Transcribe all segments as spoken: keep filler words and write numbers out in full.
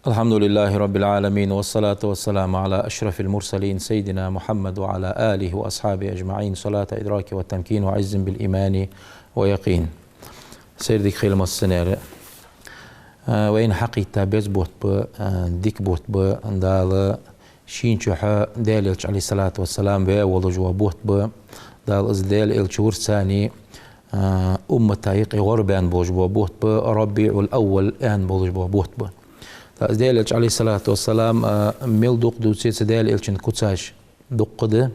الحمد لله رب العالمين، والصلاة والسلام على أشرف المرسلين سيدنا محمد وعلى آله وأصحابه أجمعين، صلاة إدراك وتمكين وعز بالإيمان ويقين. Сайре дика хийла массанена. А, вайна хьакхийтта беза бутт ба, а, дика бутт ба, Дала шийна чухь Даьла Элча, عليه الصلاة والسلام, ваь волаш вола бутт ба. Дала из Даьла Элча вирзача цхьана, а, уммата юкъе гӀорбаьнна болаш бола бутт ба, ربيع الأول аьнна болаш бола бутт ба. ТӀаккха из Даьла Элча, عليه الصلاة والسلام, а, мел дукха дувце цу Даьла Элчан куцаш дукха да,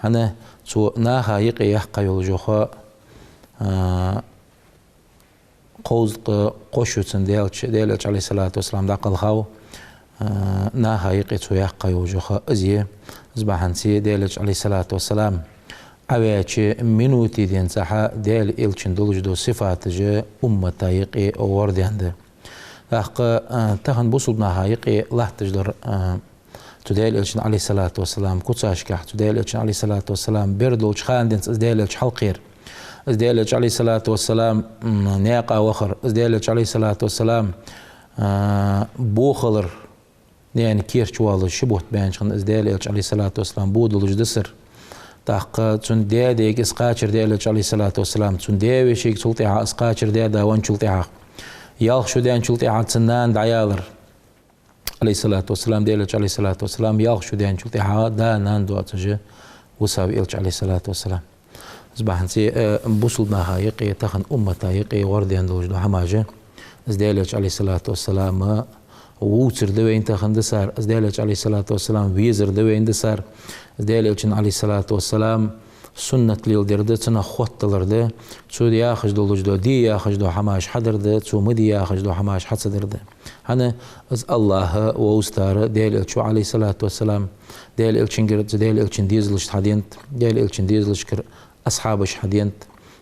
хӀана, цо наха юкъе яьккха йолаш йола, а, кховзткъа кхо шу цун Даьла Элча, Даьла Элча, عليه الصلاة والسلام, дӀакхелхав, а, наха юкъе цо яьккха йолаш йола из я. Из бахьанца Даьла Элча, عليه الصلاة والسلام, Ӏаваьча минута денз цхьа Даьла Элчан долаш дола сифаташ уммата юкъе гӀордаьнна да. ТӀаккха, а, тахан бусалба наха юкъе латташ дар, а, цу Даьла Элчан, عليه الصلاة والسلام, куцашкахь, цу Даьла Элчан, عليه الصلاة والسلام, бер долча хана денз из Даьла Элча хьалкхер, из Даьла Элча, عليه الصلاة والسلام, м, наькъа вахар, из Даьла Элча, عليه الصلاة والسلام, а, бохалар, наьна керча воаллаш ши бутт баьннача хана из Даьла Элча, عليه الصلاة والسلام, бо долаш дисар. ТӀаккха цун даь-дега из кхачар Даьла Элча, عليه الصلاة والسلام, цун даь-вешийга цул тӀехьагӀа из кхачар даь-да венначул тӀехьагӀа. Ялх шу даьнначул тӀехьагӀа цун нана дӀаялар, عليه الصلاة والسلام, Даьла Элча, عليه الصلاة والسلام, ялх шу даьнначул тӀехьагӀа да-нана доацаш висав Элча, عليه الصلاة والسلام. Из бахьанца, э, бусалба наха юкъе, тахан уммата юкъе гӀордаьнна долаш дола хӀамаш, из Даьла Элча, عليه الصلاة والسلام, вувцар да вайна тахан дисар, из Даьла Элча, عليه الصلاة والسلام, везар да вайна дисар, из Даьла Элчан, عليه الصلاة والسلام, суннат леладер да, цунах хотталар да, цо яхаш долаш дола, де яхаш дола хӀамаш хьадар да, цо ма де яхаш дола хӀамаш хьа ца дар да. ХӀана, из АллахӀ вовзийтар Даьла Элча ва, عليه الصلاة والسلام, Даьла Элчангара, цу Даьла Элчан дезалашта хьаденад, Даьла Элчан дезалашкара асхьабаш хьаденад,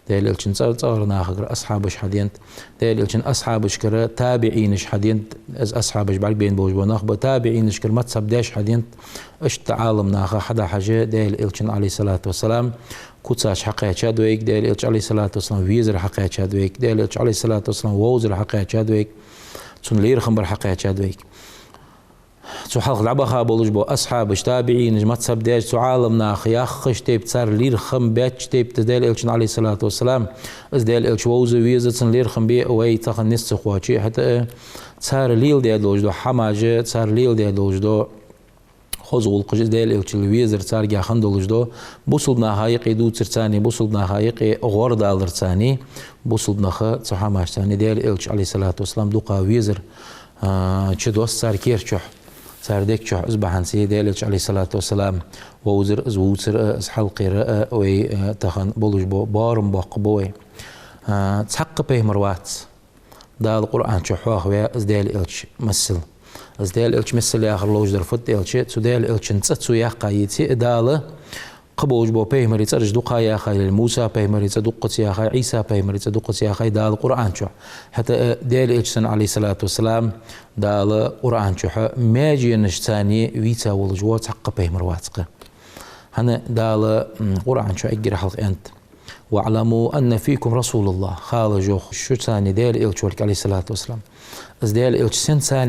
Даьла Элчан цӀа-, цӀагӀара нахагара асхьабаш хьаденад, Даьла Элчан асхьабашкара табиӀинаш хьаденад, из асхьабаш бӀаргабайна болаш бола нах ба, табиӀинашкара мазхӀаб деш хьаденад, иштта Ӏаламнаха хьадахьаш Даьла Элчан, عليه الصلاة والسلام, куцаш хьакхаьчад вайга, Даьла Элча, عليه الصلاة والسلام, везар хьакхаьчад вайга, Даьла Элча, عليه الصلاة والسلام, вовзар хьакхаьчад вайга, цун лерхӀам бар хьакхаьчад вайга. Цу хьалха дӀабаха болаш бола асхьабаш, табиӀинаш, мазхӀаб деш, цу Ӏаламнаха яхача тайпара, цар лерхӀам беча тайпара Даьла Элчан, عليه الصلاة والسلام, из Даьла Элча вовза, веза, цун лерхӀам бе вай тахан низ ца кхоаче, хӀаьта а цар леладаь долаш дола хӀамаш, цар леладаь долаш дола хоза гӀулакхаш, из Даьла Элчал везар царгахь хинна долаш дола, бусалба наха юкъе дувцар царна, бусалба наха юкъе гӀордалар царна, бусалба наха цу хӀамаш царна Даьла Элча, عليه الصلاة والسلام, дукха везар, а, чудоссадаьд цар кер чухь, цар дег чухь. Из бахьанца Даьла Элча, عليه الصلاة والسلام, вовзар, из вувцар а, из хьалкхер а вай, а, тахан болаш бола боарам боккха ба вай. А, цхьаккха пайхамар вац Дала Къуръан чу хьоахаваь из Даьла Элча массал. Из Даьла Элча массал яхар ловш дар фуд аьлча, цу Даьла Элчан цӀи цо яьккха йиций Дала, кхы болаш бола пайхамарий цӀераш дукха яьхай, Муса пайхамарий цӀи дуккхаза яьхай, Ӏийса пайхамарий цӀи дуккхаза яьхай Дала Къуръан чу. ХӀаьта а Даьла Элча санна, عليه الصلاة والسلام, Дала Къуръан чу маьженашца царна вийца волаш вола цхьаккха пайхамар вац кхы. ХӀана, Дала, м, Къуръан чу эггара хьалха аьннад: واعلموا أن فيكم رسول الله. Халаш йоах шуца Даьла Элча волга, عليه الصلاة والسلام. Из Даьла Элча сенца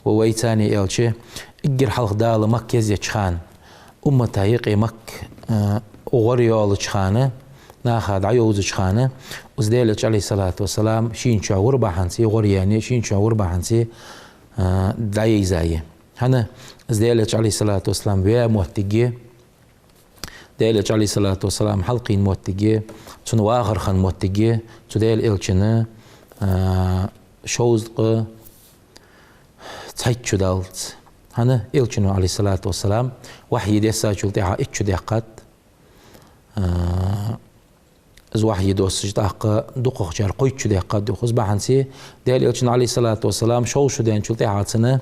ва вайца аьлча, эггара хьалха Дала Макка язъеча хана, уммата юкъе Макка, а, гӀорйоалача хана, наха дӀайовзача хана, из Даьла Элча, عليه الصلاة والسلام, шийна чу вар бахьанца гӀоръяьннай, шийна чу вар бахьанца, а, дӀайийзай. ХӀана, из Даьла Элча, عليه الصلاة والسلام, ваь моттиг, Даьла Элча, عليه الصلاة والسلام, хьалкхийна моттиг, цун вахар хинна моттиг, цу Даьла Элчана, а, шовзткъа цхьайтта шу даллалца. ХӀана, Элчано, عليه الصلاة والسلام, вахьи дессачул тӀехьагӀа итт шу даьккхад. А, из вахьи доссаш тӀаккха дукхагӀчар кхойтта шу даьккхад йоах. Из бахьанца Даьла Элчана, عليه الصلاة والسلام, шовзткъа шу даьнначул тӀехьагӀа цунна,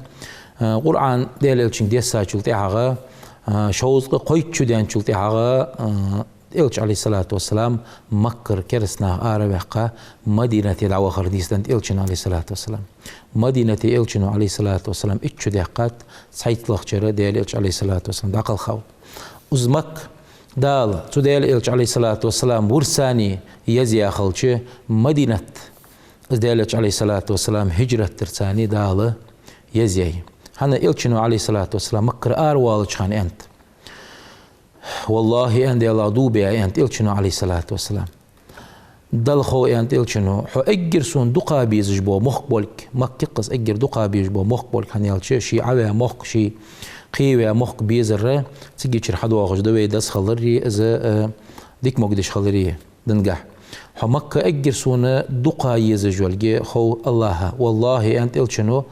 а, Къуръан Даьла Элчанга дессачул тӀехьагӀа, а, шовзткъа кхойтта шу даьнначул тӀехьагӀа, а, Элча, عليه الصلاة والسلام, Маккара кераста нах ара а ваьккха, Мадинате дӀавахар нийсденнад Элчана, عليه الصلاة والسلام. Мадинате Элчано, عليه الصلاة والسلام, итт шу даьккхад, цхьайтталагӀча шера Даьла Элча, عليه الصلاة والسلام, дӀакхелхав. Из Макка Дала цу Даьла Элча, عليه الصلاة والسلام, вирзача царна язъяь хилча, Мадинат Из Даьла Элча, عليه الصلاة والسلام, хӀижрат дарца Дала езъяьй. ХӀана Элчано, عليه الصلاة والسلام, Маккара аравоалача хана аьннад: «والله, — аьннад, — Даьлах дув биа, — аьннад Элчано, عليه الصلاة والسلام. — Далла хов, — аьннад Элчано, — хьо эггара сона дукха безаш бола мохк болга, Макка я-кх из эггара дукха безаш бола мохк болга, хӀана аьлча ший Ӏаваь мохк, ший кхеваь мохк безар, цигачара хьадоагӀаш да вай деза хилар а, из, э, дика могадеш хилар а, динагахьа. Хьо Макка эггара сона дукха езаш йолга хов АллахӀа. والله, — аьннад Элчано,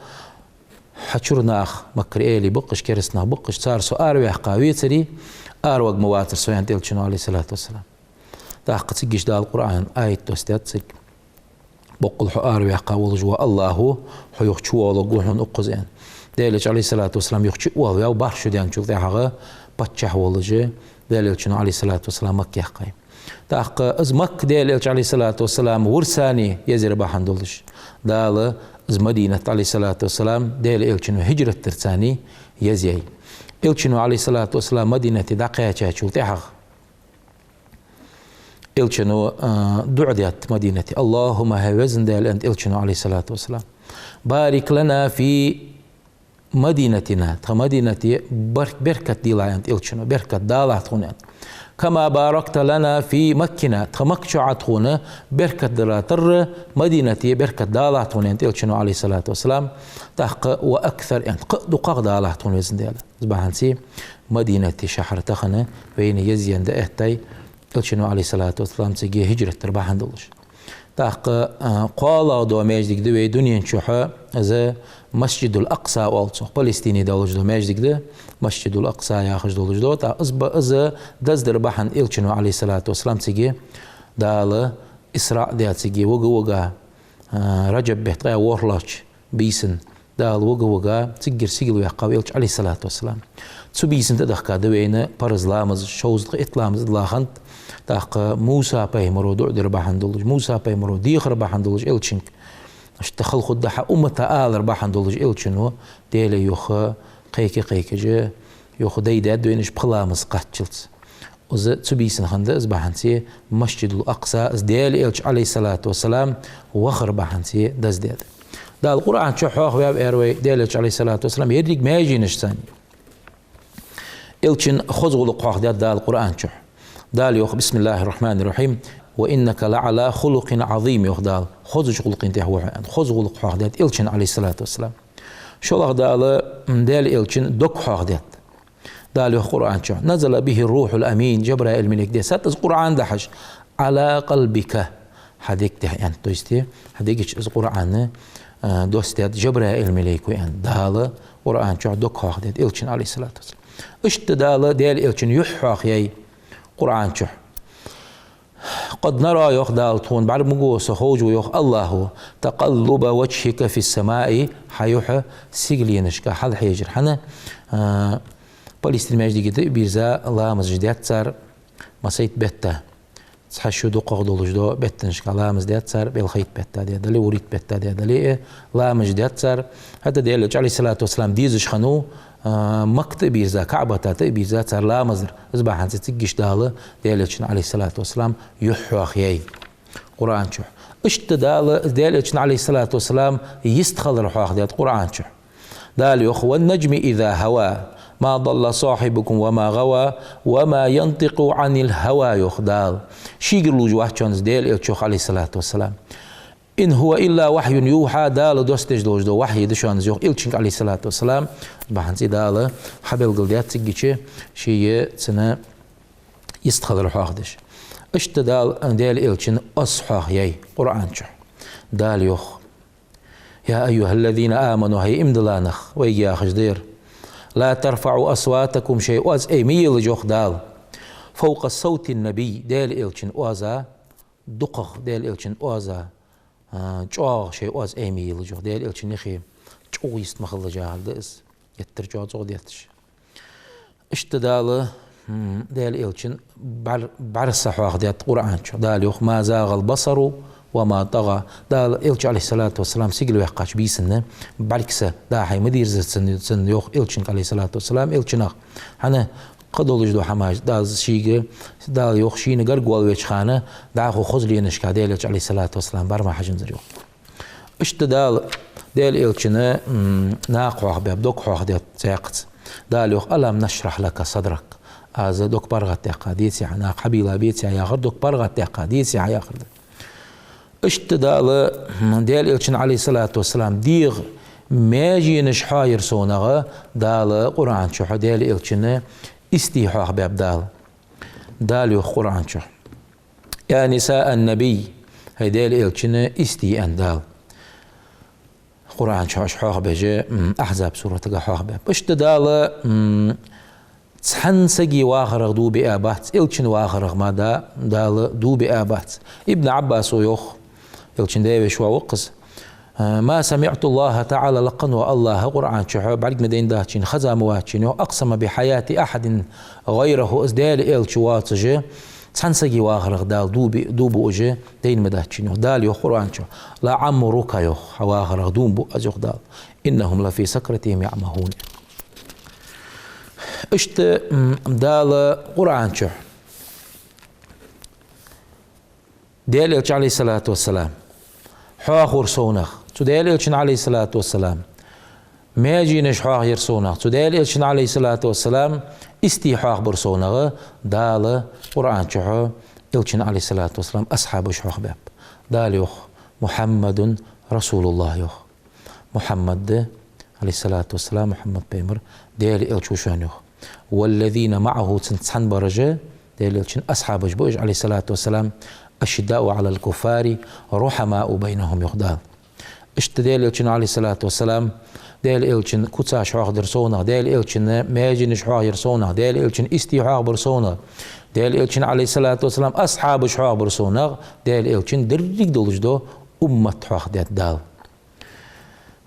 — хьа чура нах, Маккара аьлий ба-кх уж, кераста нах ба-кх уж, цар со араваьккха вецаре, араварг ма вацар со, — аьннад Элчано, عليه الصلاة والسلام. ТӀаккха цигача Дала Къуръан аят доссадаьд цига: «Боккъала хьо араваьккха волаш вола АллахӀ ва, хьо юха чувоаларгва хьона укхаза», — аьнна. Даьла Элча, عليه الصلاة والسلام, юха чу а воалаваьв, бархӀ шу даьнначул тӀехьагӀа паччахь волаш, Даьла Элчано, عليه الصلاة والسلام, Макка яьккхай. ТӀаккха из Макка Даьла Элча, عليه الصلاة والسلام, вур санна езар бахьан долаш, Дала из Мадинат, عليه الصلاة والسلام, Даьла Элчано хӀижрат дарца езъяьй. Элчано, عليه الصلاة والسلام, Мадинате дӀакхаьчачул тӀехьагӀа Элчано, а, дуӀа даьд Мадинате: «اللهم, хӀай Веза Даьла, — аьннад Элчано, عليه الصلاة والسلام, — بارك لنا في مدينتنا, тха Мадинате бар-, беркат делахь, — аьннад Элчано, — беркат далахь тхона, — аьнна. — كما باركت لنا في مكة, тха Макка чу Ӏа тхона беркат диллар тара Мадинате беркат далахь тхона, — аьннад Элчано, عليه الصلاة والسلام. — ТӀаккха وأكثر, — аьннад, — кхы а дукхагӀа далахь тхона, Веза Даьла». Из бахьанца Мадинате шахьар тахан вайна езъян да аьттай, Элчано, عليه الصلاة والسلام, цига хӀижрат дар бахьан долаш. ТӀаккха, а, кхоалагӀа дола маьждиг да вай дунен чухь, из Масджидул-Акъса оал цох, Палестине долаш дола маьждиг да, Масджидул-Акъса яхаш долаш да. ТӀаккха из ба-, из даздар бахьан Элчано, عليه الصلاة والسلام, цига Дала Исраъ даь цига вага-вага, а, Раджаб бетта ткъаь ворхӀлагӀча бийсан Дала вага-вага цигара сигала ваьккхав Элча, عليه الصلاة والسلام. Цу бийсан тӀадахка да вайна парз ламазаш, шовзткъа итт ламаз да лахант, тӀаккха Муса пайхамаро дуӀа дар бахьан долаш, Муса пайхамаро дехар бахьан долаш Элчанга, иштта хала хургда хьа уммата алар бахьан долаш Элчано Даьла юха кхайка-кхайкаш, юха дайдаьд вайна уж пхи ламаз кхаччалца. Из цу бийсан хиннад, из бахьанца Масджидул-Акъса, из Даьла Элча, عليه الصلاة والسلام, вахар бахьанца даздаьд. Дала Къуръан чу хьоахаваьв, аьлар вай, Даьла Элча, عليه الصلاة والسلام, еррига маьженаш санна. Элчан хоза гӀулакх хьоахадаьд Дала Къуръан чу. Дала йоах: «بسم الله الرحمن الرحيم. وإنك لعلى خلق عظيم», — йоах Дала. Хозача гӀулакха тӀа ва хьо, аьнна. Хоза гӀулакх хьоахадаьд Элчан, عليه الصلاة والسلام. ШоллагӀа Дала, м, Даьла Элчан дог хьоахадаьд. Дала йоах Къуръан чу: «نزل به الروح الأمين», Жабраил малейк дессад из Къуръан дахьаш, «على قلبك», хьа дег тӀа, аьнна, то есть, хьа дега чу из Къуръан, а, доссадаьд Жабраил малейко, аьнна. Дала Къуръан чу дог хьоахадаьд Элчан, عليه الصلاة والسلام. Иштта Дала Даьла Элчан юхь хьоахаяьй Къуръан чу. «قد نرى», — йоах Дала, — тхона бӀаргагу, со ховш ва, йоах АллахӀо, «تقلب وجهك في السماء», хьа юхь сигаленашка хьалхьежар. ХӀана, а, Палестин маьждиге тӀа а бийрза ламазаш даьд цар массайтта бетта. Цхьа шу дукхагӀа долаш дола беттанашка ламаз даьд цар, белхайтта бетта де дале, вуритта бетта де дале, э, ламазаш даьд цар. ХӀаьта Даьла Элча, عليه الصلاة والسلام, дезаш хиннав, а, Макка тӀа а бийрза, КаӀбата тӀа а бийрза цар ламаз дар. Из бахьанца цигга иштта Дала Даьла Элчан, عليه الصلاة والسلام, юхь хьоахаяьй Къуръан чу. Иштта Дала Даьла Элчан, عليه الصلاة والسلام, йистхилар хьоахадаьд Къуръан чу. Дала йоах: «والنجم إذا هوى. ما ضل صاحبكم وما غوى. وما ينطق عن الهوى», — йоах Дала. Шийгара лувш вац шоана из, Даьла Элча йоах, عليه الصلاة والسلام. «إن هو إلا وحي يوحى», Дала доссадеш долаш дола вахьи да шоана из, йоах Элчанга, عليه الصلاة والسلام. Бахьанца Дала хьабелгалдаьд цигга чу ший цун йистхилар хьоахадеш. Иштта Дала Даьла Элчан оаз хьоахаяьй Къуръан чу. Дала йоах: «يا أيها الذين آمنوا», хӀай иман дилла нах, вайга яхаш да ер, «لا ترفعوا أصواتكم», шоай оаз ай ма елаш, йоах Дала, «فوق صوت النبي», Даьла Элчан оаза дукхагӀа, Даьла Элчан оаза, а, чӀоагӀа шоай оаз ай ма елаш, йоах. Даьла Элчан юхь чӀоагӀа йист ма хилалаш яхар да из, геттара чӀоагӀа цӀогӀа детташ. Иштта Дала, м, Даьла Элчан бӀар-, бӀаргса хьоахадаьд Къуръан чу. Дала йоах: «ما زاغ البصر وما طغى». Даьла Элча, عليه الصلاة والسلام, сигала ваьккхача бийсан бӀаргса дӀа-хьа ма дийрзар цун, цун, йоах Элчанга, عليه الصلاة والسلام, Элча нах. ХӀана, кхыдолаш дола хӀамаш Дала шийга, Дала йоах, шийна гарга воалавеча хана дӀахо хозленашка Даьла Элча, عليه الصلاة والسلام, бӀарга ма хьежанзар, йоах. Иштта Дала Даьла Элчанна, м, накха хьоахабаьб, дог хьоахадаьд цхьаькхаза. Дала йоах: «ألم نشرح لك صدرك». Аз дог паргӀатдаьккхад деций хьа, накха хьабийлабеций хьа яхар, дог паргӀатдаьккхад деций хьа яхар да. Иштта Дала, м, Даьла Элчанна, عليه الصلاة والسلام, дегӀа маьженаш хьоахаяр совнагӀа Дала Къуръан чу Даьла Элчанна истий хьоахабаьб Дала. Дала йоах Къуръан чу: «يا نساء النبي», хӀай Даьла Элчанна истий, аьннад Дала. Къуръан чу уж хьоахабеш, м, Ахьзаб суратага хьоахабаьб. Иштта Дала, м, цхьан сага вахарах дув биа бац, Элчан вахарах ма да-, Дала дув биа бац. Ибн Ӏаббаса йоах, Элчан даь-веший воӀ ва-кх из: «ما سمعت الله تعالى», лакха волча АллахӀа Къуръан чу бӀарга ма дайна дац шийна, хеза ма вац шийна, йоах, «أقسم بحياة أحد غيره», из Даьла Элча воацаш цхьан сага вахарах Дала дув би-, дув буаш дайна ма дац шийна, йоах. Дала йоах Къуръан чу: «لعمرك», йоах, хьа вахарах дув буъ аз, йоах Дала. «إنهم لفي سكرتهم يعمهون». Иштта, м, Дала Къуръан чу Даьла Элча, عليه الصلاة والسلام, хьоахавар совнагӀа, цу Даьла Элчанна, عليه الصلاة والسلام, маьженаш хьоахаяр совнагӀа, цу Даьла Элчанна, عليه الصلاة والسلام, истий хьоахабар совнагӀа Дала Къуръан чу Элчанна, عليه الصلاة والسلام, асхьабаш хьоахабаьб. Дала йоах: «محمد رسول الله», йоах. Мухьаммад, عليه الصلاة والسلام, Мухьаммад пайхамар Даьла Элча ва шоана, йоах. «والذين معه», цунца цхьана бараш, Даьла Элчан асхьабаш ба уж, عليه الصلاة والسلام, «أشداء على الكفار رحماء بينهم», йоах Дала. Иштта Даьла Элчанна, عليه الصلاة والسلام, Даьла Элчан куцаш хьоахадар совнагӀа, Даьла Элчанна маьженаш хьоахаяр совнагӀа, Даьла Элчан истий хьоахабар совнагӀа, Даьла Элчан, عليه الصلاة والسلام, асхьабаш хьоахабар совнагӀа, Даьла Элчан деррига долаш дола уммат хьоахадаьд Дала.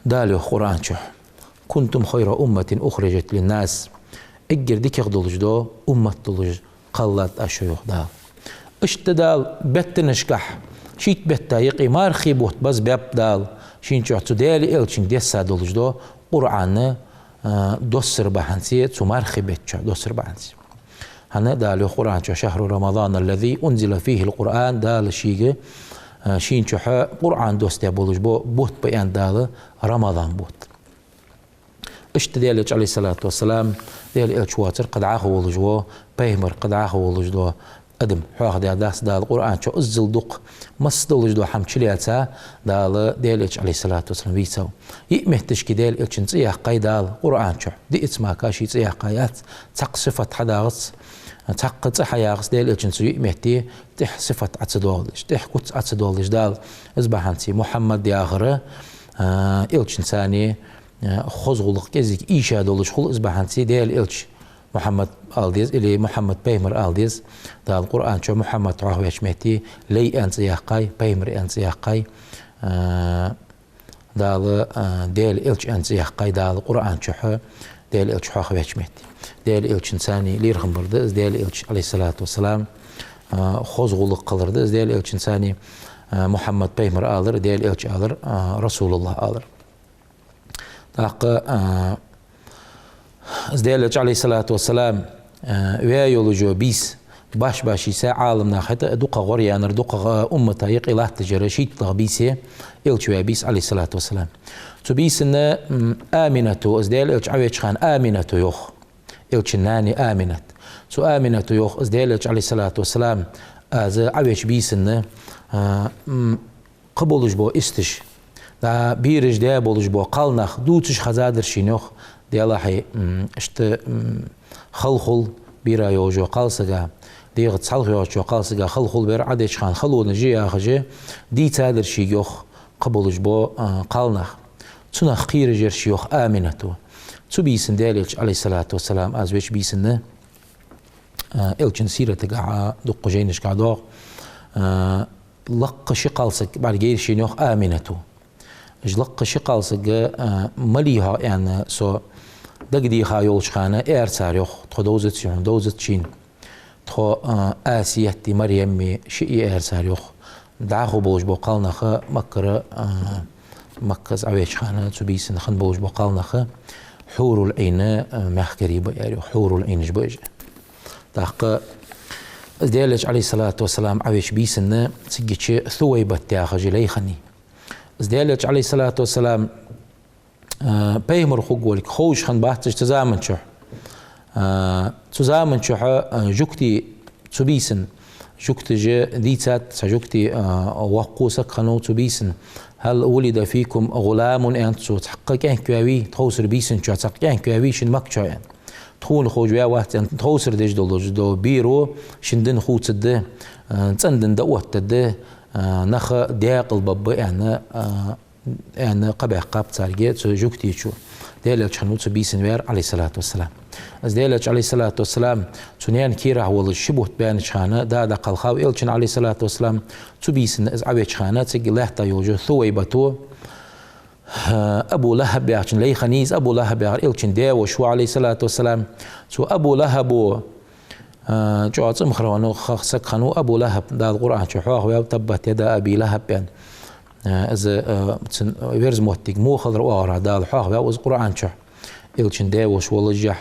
Дала йоах Къуръан чу: «كنتم خير أمة أخرجت للناس». Эггара дикагӀа долаш дола уммат долаш кхеллад шо, йоах Дала. Иштта Дала беттанашкахь шийтта бетта юкъе мархий бутт базбаьб Дала шийна чу цу Даьла Элчанга десса долаш дола Къуръан, а, доссар бахьанца, цу мархий бетта чу доссар бахьанца. ХӀана Дала йоах Къуръан чу: «شهر رمضان الذي أنزل فيه القرآن», Дала шийга, а, шийна чу Къуръан доссадаь болаш бола бутт ба, аьннад Дала, Рамадан бутт. Иштта Даьла Элча, عليه الصلاة والسلام, Даьла Элча воацар кхы дӀахо волаш вола пайхамар, кхы дӀахо волаш дола адам. Хьоахадаьдац Дала Къуръан чу иззал дукха, масса долаш дола хӀама чулоаца Дала Даьла Элча, عليه الصلاة والسلام, вийцав. Йиъ метташка Даьла Элчан цӀи яьккхай Дала Къуръан чу. Диъазза мака ший цӀи яьккха яц, цхьаккха сифат хьадагӀац, цхьаккха цӀи хьаяхац Даьла Элчан цу йиъ метте, тӀехьа сифат Ӏо ца доаладеш, тӀехьа куц Ӏо ца доаладеш Дала. Из бахьанца Мухьаммад яхар, а, Элчанца, а, хоза гӀулакх кӀезига ийша долаш хул, из бахьанца Даьла Элча Мухьаммад ала деза или Мухьаммад пайхамар ала деза. Дала Къуръан чу Мухьаммад хьоахавеча метте лай аьнна цӀи яьккхай, пайхамар аьнна цӀи яьккхай, а, Дала, а, Даьла Элча аьнна цӀи яьккхай Дала Къуръан чу Даьла Элча хьоахавеча метте. Даьла Элчанца лерхӀам бар да из, Даьла Элча, عليه الصلاة والسلام, а, хоза гӀулакх хилар да из, Даьла Элчанца, а, Мухьаммад пайхамар алар, Даьла Элча алар, а, رسول الله алар. ТӀаккха, а, из Даьла Элча, عليه الصلاة والسلام, а, ваь йолаш йола бийса башха-башха йиса Ӏаламнаха хӀаьта а дукхагӀа гӀоръяьннар, дукхагӀа уммата юкъе латташ яр шийтталагӀа бийса я, Элча ваь бийса, عليه الصلاة والسلام. Цу бийсан, м, Аминато, из Даьла Элча Ӏовеча хана Аминато йоах, Элчан нана Аминат. Цу Аминато йоах, из Даьла Элча, عليه الصلاة والسلام, аз Ӏовеча бийсан, а, м, кхы болаш бола исташ, дӀа бераш даь болаш бола кхалнах дувцаш хезадар шийна, йоах, Даьлахьа, м, иштта, м, хала хул бера йолча кхалсага, дегӀаца хьалха йоагӀача кхалсага хала хул, бер Ӏодеча хана халонаш я яхаш, дийцадар шийга, йоах, кхы болаш бола, а, кхалнах. Цунах кхераш яр ше, йоах, Аминато. Цу бийсан Даьла Элча, عليه الصلاة والسلام, аз веча бийсан, а, Элчан сиратагахьа дукха жайнашка доагӀа, а, лакха ши кхалсаг бӀаргайра шийна, йоах, Аминато. Уж лакха ши кхалсаг, а, малий хьо аьнна, со дагадеха йолча хана, аьлар цар, йоах, тхо довзац, йоах, довзац шийна. Тхо, а, Асияти Марьями шиъ я, аьлар цар, йоах. ДӀахо болаш бола кхалнах Маккара, а, Макка из Ӏовеча хана цу бийсан хинна болаш бола кхалнах хьурул-Ӏийна, а, мехкарий ба, аьлар, йоах, хьурул-Ӏийнаш ба уж. ТӀаккха из Даьла Элча, عليه الصلاة والسلام, Ӏовеча бийсан цигача Сувайбат яхаш лай хиннай. Из Даьла Элча, Ӏалайхи ссалату вассалам, а, пайхамар хургволга ховш хиннабац уж цу заман чухь. А, цу заман чухь, а, жугтий цу бийсан, жугташа дийцад, цхьа жугти, а, воккха саг хиннав цу бийсан. «هل ولد فيكم غلام», аьннад цо, цхьаккха кӀаьнк ваьвий, тховсара бийсан чухь цхьаккха кӀаьнк ваьвий шун Макка чухь, аьнна. Тхона ховш ваь вац, аьнна, тховсара деш долаш дола бер шун дин хувцаргда, а, цӀена дин дӀаоттаргда, а, нах даькъала баргба, аьнна, а, аьнна, кхаъ баьккхаб царга цу жугтечо. Даьла Элча хиннав цу бийсан ваьр, Ӏалайхи ссалату вассалам. Из Даьла Элча, Ӏалайхи ссалату вассалам, цу наьна кийрахь волаш ши бутт баьннача хана, да дӀакхалхав Элчан, Ӏалайхи ссалату вассалам, цу бийсан из Ӏовеча хана, цига лаьтта йолча Сувайбато, Абу ЛахӀаб яхачун лай хиннай из. Абу ЛахӀаб яхар Элчан даь-воша ва, Ӏалайхи ссалату вассалам. Цу Абу ЛахӀабо, а, чӀоагӀа цӀимхара хиннав, хах саг хиннав Абу ЛахӀаб, Дала Къуръан чу хьоахаваьв: «تبت يدا أبي لهب», аьнна. А, из, а, цун верза моттиг во хилар оагӀорахьа Дала хьоахаваьв из Къуръан чу. Элчан даь-воша воллашехь.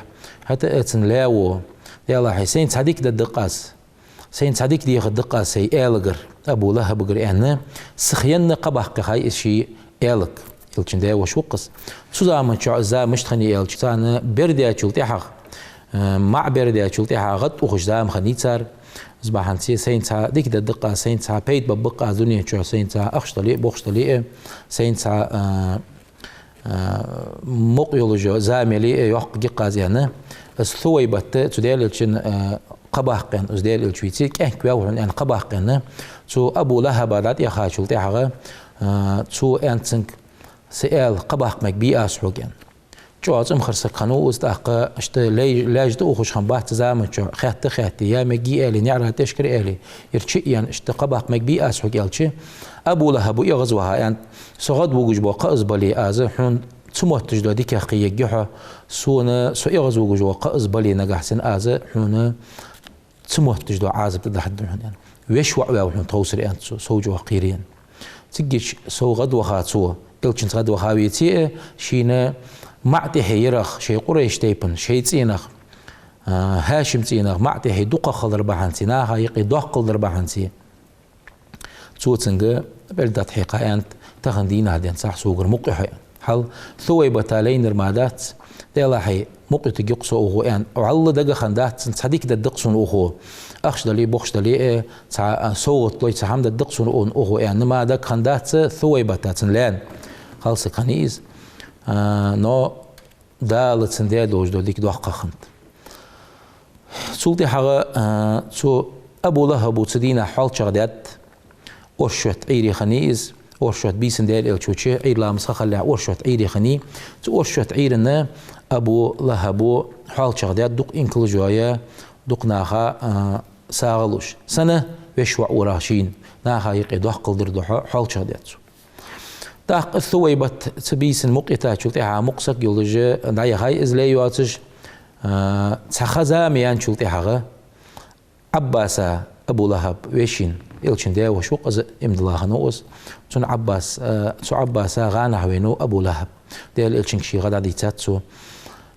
ХӀаьта а цун лаьво: «Даьлахьа, сайна цхьа дика дергда-кх аз. Сайна цхьа дика дехаргда-кх аз сай аьлагара, Абу ЛахӀабагара», аьнна, сиха енна кхаъ баккха яхай из ший аьлага. Элчан даь-воша ва-кх из. Цу заман чухь из зама мишта хиннай аьлча, царна бер даьчул тӀехьагӀа, э, маӀа бер даьчул тӀехьагӀа гӀадухаш зама хиннай цар. Из бахьанце: «Сайна цхьа дика дергда-кх аз, сайна цхьа пайда баргба-кх аз дунен чухь, сайна цхьа ахча дале а, бохча дале а, сайна цхьа, э, а, мукъа йолаш йола зама яле а, йоккха гиккхаза», аьнна, из Сувайбат цу Даьла Элчан, а, кхаъ баккха аьнна, из Даьла Элча вийце, кӀаьнк ваьв хьона аьнна, кхаъ баккха аьнна, цу Абу ЛахӀаба дӀатӀехачул тӀехьагӀа, а, цо аьннад цунга: «Са аьла кхаъ баккха мегаргбий аз хьога?» аьнна. ЧӀоагӀа цӀимхара саг хиннав из, тӀаккха иштта лай-, лаьш тӀаухаш хиннабац цу заман чухь, хаьтта-хаьтте, е мегаргья аьле, наӀара тӀехьашкара аьле, ер чу а ена, иштта: «Кхаъ баккха мегаргбий аз хьога?» аьлча, Абу ЛахӀабо эгӀазваха аьннад: «Со гӀадвугаш бола кхаъ из бале, аз хьона цу мотташ дола диках кхеергья хьо, сона со эгӀазвугаш вола кхаъ из бале, нагахьа санна аз хьона цу мотташ дола Ӏазап тӀадахьаргда хьона», аьнна. «Веший воӀ ваьв хьона тховсара», аьннад цо, «сов чӀоагӀа кхерий», аьнна. Циггача сов гӀадваха цо, Элчанца гӀадваха веце а, шийна маӀа тӀехье ярах, шоай Къурайш тайпан, шоай цӀенах, а, ХӀашим цӀенах маӀа тӀехье дукхагӀа хилар бахьанце, наха юкъе доккхал дар бахьанце, цо цунга бӀарг дӀатӀахьекха аьннад: «Тахан дийнахьа денз согара мукъа я хьо», аьнна. Хьал Сувайбата лайнар мара дац, «Даьлахьа, мукъа ютаргья-кх со укхо», аьнна. ВӀалла дагахьа дац цунна, цхьа дика дергда-кх сона укхо, ахча дале, бохча дале а, цхьа, а, совгӀат лой, цхьа хӀама дергда-кх сона укхо, аьнна, мара дагахьа дац Сувайбата, цун лаьна. Кхалсаг хиннай из. А, но Дала цунна даь долаш дола дика доккха хиннад. Цул тӀехьагӀа, а, цу Абу ЛахӀабо цу дийнахьа хьоалчагӀа даьд, оршот Ӏуйре хиннай из, оршот бийсан Даьла Элча вача, Ӏуйра ламаз ха хиллалехь оршот Ӏуйре хиннай. Цу оршот Ӏуйрана Абу ЛахӀабо хьоалчагӀа даьд, дукха инкалаш йоая, дукха наха, а, сагӀа луш. Сенна? Веший воӀ варах шийна, наха юкъе доккхал дара духьа хьоалчагӀа даьд цо. ТӀаккха Сувайбат цу бийсан мукъа йитачул тӀехьагӀа мукъа саг йолаш дӀаяхай из лай йоацаш, а, цхьа ха-зама яьнначул тӀехьагӀа Ӏаббаса, Абу ЛахӀаба вешийна, Элчан даь-воша ва-кх из, иман дилла хиннав из. Цун Ӏаббас, а, цу Ӏаббаса гӀанахьа вайнав Абу ЛахӀаб. Даьла Элчанга ше гӀа дӀадийцад цо.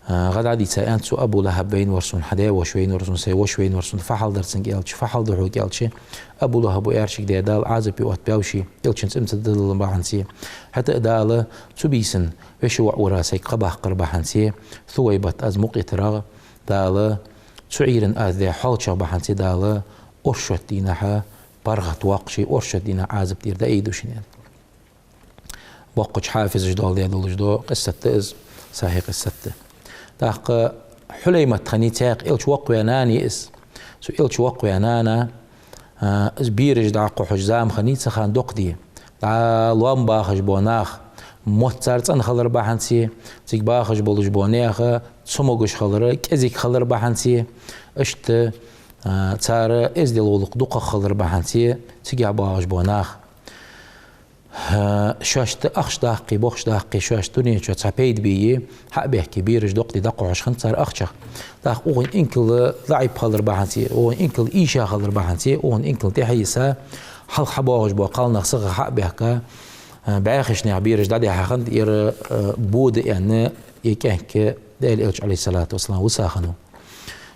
А, гӀа дӀадийца аьннад цо: «Абу ЛахӀаб вайнавар сона, хьа даь-воша вайнавар сона, сай воша вайнавар сона, фу хьал дар цунга?» аьлча, «Фу хьал ду хьога?» аьлча, Абу ЛахӀабо аьлар: «Дала Ӏазапе оттабаьб ше, Элчан цӀи ца диллар бахьанце. ХӀаьта а Дала цу бийсан веший воӀ вара сайга кхаъ баккхар бахьанце, Сувайбат аз мукъа йитарах, Дала цу Ӏуйрана аз даь хьоалчагӀа бахьанце, Дала оршот дийнахьа паргӀата воаккх ше, оршот дийнахьа Ӏазап тӀера дӀаайдергда шийна», аьнна. Боккхача хьафизаша доаладаь долаш дола къиссат да из, сахьихь къиссат да. ТӀаккха Хьулаймат хиннай цхьаькха Элча воккхаваь нана я из. Цу Элча воккхаваь нана, а, из бераш дӀакхухьаш зама хиннай цу хана доккха ди. ДӀа лоам бахаш бола нах, мотт цар цӀена хилар бахьанце, цига бахаш болаш бола наьха цамогаш хилар, кӀезига хилар бахьанце, иштта, а, цар эздел гӀулакх дукхагӀа хилар бахьанце, цигахьа бахаш бола нах, а, шоашта ахча даккхе, бохча даккхе, шоашта дунен чу цхьа пайда бе, хьа а бехке, бераш доккха ди дӀакхухьаш хиннад цар ахчах. ТӀаккха укхун инкал заӀип хилар бахьанце, укхун инкал ийша хилар бахьанце, укхун инкал тӀехьайиса, хьалха хьабоагӀаш бола кхалнах сиха хьа а баьхка, а, бӀаьхийча наьха бераш дӀадихьа хиннад, ер, а, бода аьнна, ер кӀаьнк Даьла Элча, Ӏалайхи ссалату вассалам, виса хиннав.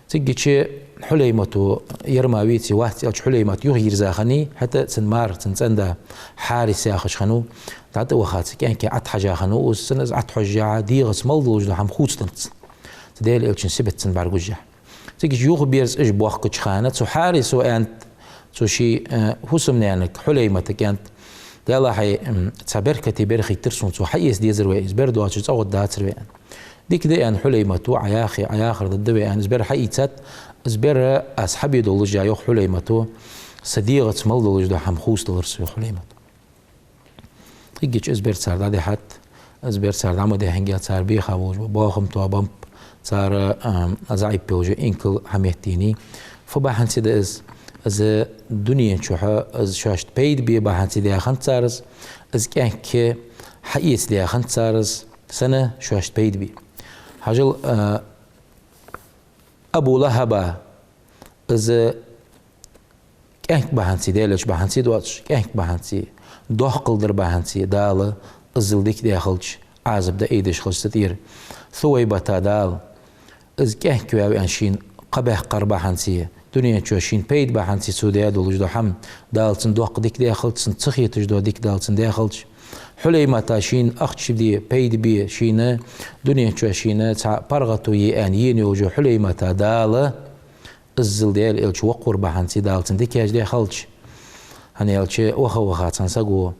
Циггача Хьулаймата ер ма веце, вац аьлча, Хьулаймат юхайийрза хиннай, хӀаьта цун мар, цун цӀен-да Хьарис яхаш хиннав, дӀатӀаваха цу кӀаьнка Ӏотхьажа хиннав из, цунна из Ӏотхьожжа, дегӀаца мел долаш дола хӀама хувцаденнад цунна. Цу Даьла Элчан сибат цунна бӀаргагуш. Цига уж юхаберза уж боахкача хана, цу Хьарисо аьннад, цу ший, э, хӀусамнаьнага Хьулайматага аьннад: «Даьлахьа, м, цхьа беркате бер хийттар сона цо, хьаэца дезар вай из, бер доацаш цӀагӀа дацар вай», — аьнна. «Дика да, — аьнна, — Хьулаймата, Ӏа яхе, Ӏа яхар дергда вай», — аьнна, — из бер хьаийцад, из бер аз хьабе долаш, йоах Хьулаймата, са дегӀаца мел долаш дола хӀама хувцадалар со, йоах Хьулаймата. Цига из бер цар дӀадихьад, из бер цар дӀа ма дихьанге, цар беха болаш бола бохам тоабеннаб, цар, ам, заӀип йолаш йола инкал хьаметтийний. Фу бахьанце да из? Из дунен чухь, из шоашта пайда бе бахьанце даь хиннад цар из, из кӀаьнк хьаэца даь хиннад цар из, сенна шоашта пайда бе. Хьажал, а, Абу ЛахӀаба, из кӀаьнк бахьанце, Даьла Элча бахьанце доацаш, кӀаьнк бахьанце, доккхал дар бахьанце Дала иззал дика даь хилча, Ӏазап дӀаайдеш хилча цу тӀера. Сувайбата Дала, из кӀаьнк ваьв аьнна шийна кхаъ баьккхар бахьанце, дунен чу шийна пайда бахьанце цо даь долаш дола хӀама, Дала цунна доккха дика даь хилча, цунна ца хеташ дола дика Дала цунна даь хилча, Хьулаймата шийна ахча де, пайда бе, шийна дунен чу шийна цхьа паргӀато е аьнна ена йолаш йола Хьулаймата Дала иззал Даьла Элча воккхавар бахьанце Дала цунна дикаш даь хилча. ХӀана аьлча, ваха-ваха цхьан саго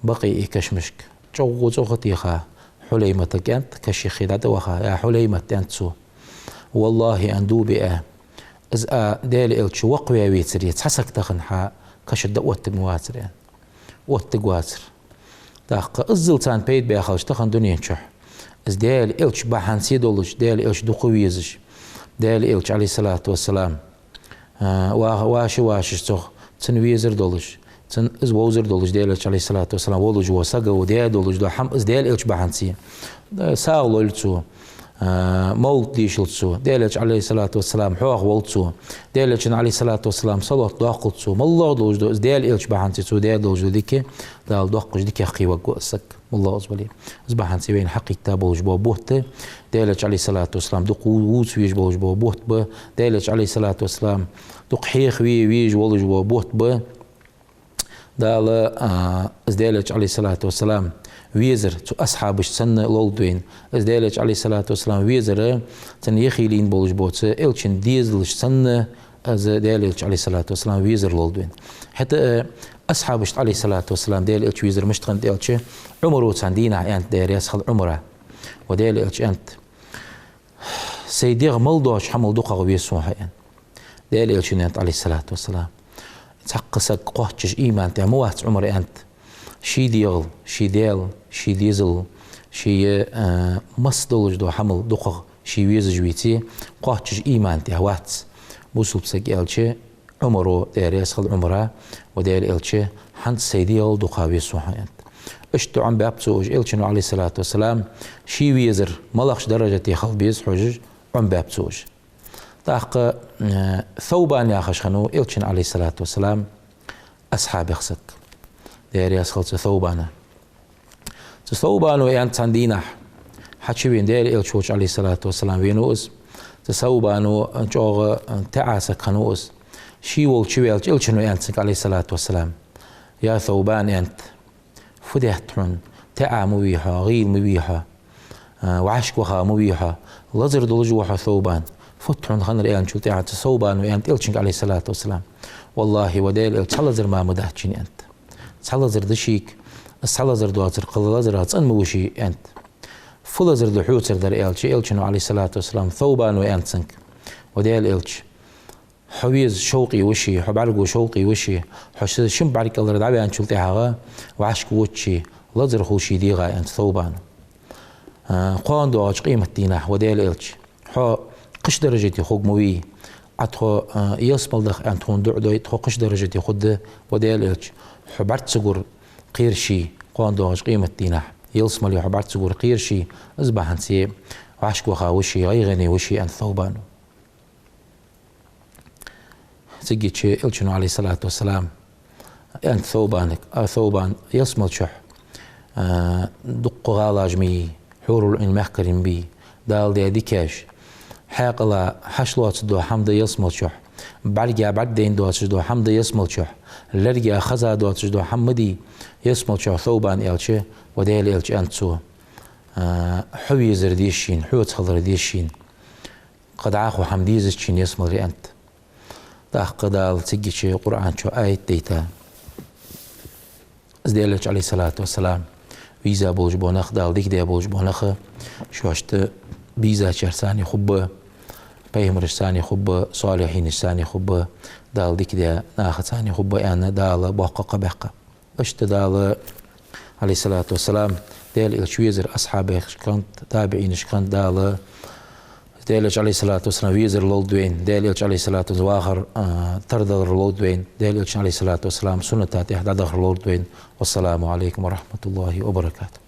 Бакъиъ кашамашка чӀоагӀа цӀогӀа теха, Хьулайматага аьннад, каша юхе дӀатӀаваха: «Я Хьулаймат, — аьннад цо, — валлахӀи, — аьнна, — дув биа, из а Даьла Элча воккхаваь вецаре цхьа саг тахан хьа каша тӀа оттаргвацар», — аьнна. Оттаргвацар. ТӀаккха иззал царна пайда баь хилча тахан дунен чухь, из Даьла Элча бахьанце долаш, Даьла Элча дукха везаш, Даьла Элча, Ӏалайхи ссалату вассалам, а, ва-, ваша-вашас цох, цунна везар долаш, цунна из вовзар долаш, Даьла Элча, Ӏалайхи ссалату вассалам, волаш вола саг ва, даь долаш дола хӀама из Даьла Элча бахьанце, а, сагӀа лойла цо, а, мовлат дийшал цо, Даьла Элча, Ӏалайхи ссалату вассалам, хьоахавойла цо, Даьла Элчанна, Ӏалайхи ссалату вассалам, салот доаккхал цо, моллагӀа долаш дола, из Даьла Элча бахьанце цо даь долаш дола дика, Дала доккхача диках кхийваргва из саг. МоллагӀа из вале. Из бахьанце вайна хьакхийтта болаш бола бутт, Даьла Элча, Ӏалайхи ссалату вассалам, дукха ву-, вувца везаш болаш бола бутт ба, Даьла Элча, Ӏалайхи ссалату вассалам, дукха хьехаве везаш волаш бола бутт ба. Дала, а, из Даьла Элча, Ӏалайхи ссалату вассалам, везар цу асхьабашта санна лолда вайна. Из Даьла Элча, Ӏалайхи ссалату вассалам, везар цунна яхийлийна болаш бола цу Элчан дезалашта санна, из Даьла Элча, Ӏалайхи ссалату вассалам, везар лолда вайна. ХӀаьта, а, асхьабашта, Ӏалайхи ссалату вассалам, Даьла Элча везар мишта хиннад аьлча, Ӏумара царна дийнахьа аьннад, Даьла раьза хилва Ӏумара: «Ва Даьла Элча, — аьннад, — сай дегӀ мел доацача хӀамал дукхагӀа веза сона хьо», — аьнна. Даьла Элчано аьннад, Ӏалайхи ссалату вассалам. Цхьаккха саг кхоачаш иман тӀа ма вац, Ӏумар, — аьннад, — ший дегӀал, ший Даьла, ший дезал, ший, а, масса долаш дола хӀамал дукхагӀа ше везаш веце, кхоачаш иман тӀа вац бусалба саг, аьлча, Ӏумара, Даьла раьза хилва Ӏумара: «Ва Даьла Элча, хӀанз сай дегӀал дукхагӀа веза сона хьо», — аьннад. Иштта Ӏомабаьб цо уж, Элчано, Ӏалайхи ссалату вассалам, ший везар малагӀча даражате хила беза хьожаш, Ӏомабаьб цо уж. ТӀаккха, э, Саубан яхаш хиннав Элчан, Ӏалайхи ссалату вассалам, асхьабех саг. Даьла раьза хилва цу Саубана. Цу Саубано аьннад цхьан дийнахьа, хьачувена, Даьла Элча волча, Ӏалайхи ссалату вассалам, венав из. Цу Саубано чӀоагӀа, э, таьӀа саг хиннав из. Ше волча чувелча, Элчано аьннад цунга, Ӏалайхи ссалату вассалам: «Я Саубан, — аьннад, — фу даьд хьона? ТаьӀа ма вий хьо, гӀийла ма вий хьо, а, вӀашка ваха ма вий хьо, лазар долаш ва хьо, Саубан. Фуд хьона хиннар?» — аьнначул тӀехьагӀа цу Саубано аьннад Элчанга, Ӏалайхи ссалату вассалам: «ВаллахӀи, ва Даьла Элча, цхьа лазар мара ма дац шийна, — аьннад. — Цхьа лазар да шийга, из цхьа лазар доацар кхалла лазарах цӀена ма ва ше», — аьннад. «Фу лазар да хьоцара дар?» — аьлча, Элчано, Ӏалайхи ссалату вассалам, Саубано аьннад цунга: «Ва Даьла Элча, хьо веза шовкъе ва ше, хьо бӀаргаго шовкъе ва ше, хьо ши-, шин бӀарга кӀалара дӀаваьнначул тӀехьагӀа вӀашка вода ше, лазар хул ший дегӀа», — аьннад Саубано. А, кхоана доагӀача къематдийнахьа, ва Даьла Элча, хьо кхыча даражате хург ма вий, Ӏа тхо, а, ялсмале даха аьнна тхона дуӀа дой, тхо кхыча даражате хургда, ва Даьла Элча, хьо бӀарга ца гур кхер ше, кхоана доагӀача къематдийнахьа ялсмале хьо бӀарга ца гур кхер ше, из бахьанце вӀашка ваха ва ше, гӀайгӀане ва ше, — аьннад Саубано. Цигача Элчано, Ӏалайхи ссалату вассалам, аьннад Саубанага: «А, Саубан, ялсмале чухь, а, дуккха гӀалаш ма йий, хьурул Ӏийн мехкарий ма бий, Дала даь дикаш, хьаькъала хьашлоацаш дола хӀама да ялсмале чухь, БӀарга бӀаргадайна доацаш дола хӀама да ялсмала чу. Лерга хеза доацаш дола хӀама ма дий. Ялсмала чу Совбана аьлча, ва Даьла элча, аьннад цо, а, хьо везар деза шийна, хьоца хилар деза шийна. Кхы дӀахо хӀама дезац шийна ялсмалера, аьннад. ТӀаккха Дала цигача Къуръан чу аят дайтад. Из Даьла элча, Ӏалайхи ссалату вассалам, веза болаш бола нах, Дала дика даь болаш бола нах, шоашта бийзачарца цхьана хургба, пайхамарашца цхьана хургба, солихӀинашца цхьана хургба, Дала дика даь нахаца цхьана хургба аьнна, Дала боккха кхаъ баьккхаб. Иштта Дала, Ӏалайхи ссалату вассалам, Даьла элча везар асхьабашкант, табиӀинашкант Дала Даьла элча, Ӏалайхи ссалату вассалам, везар лолда вайна, Даьла элча, Ӏалайхи ссалату вассалам, вахар, а, тардалар лолда вайна, Даьла элча, Ӏалайхи ссалату вассалам, сунната тӀа дӀадахар лолда вайна. Вассаламу Ӏалайкум ва рахьматуллахӀи ва баракатухӀ.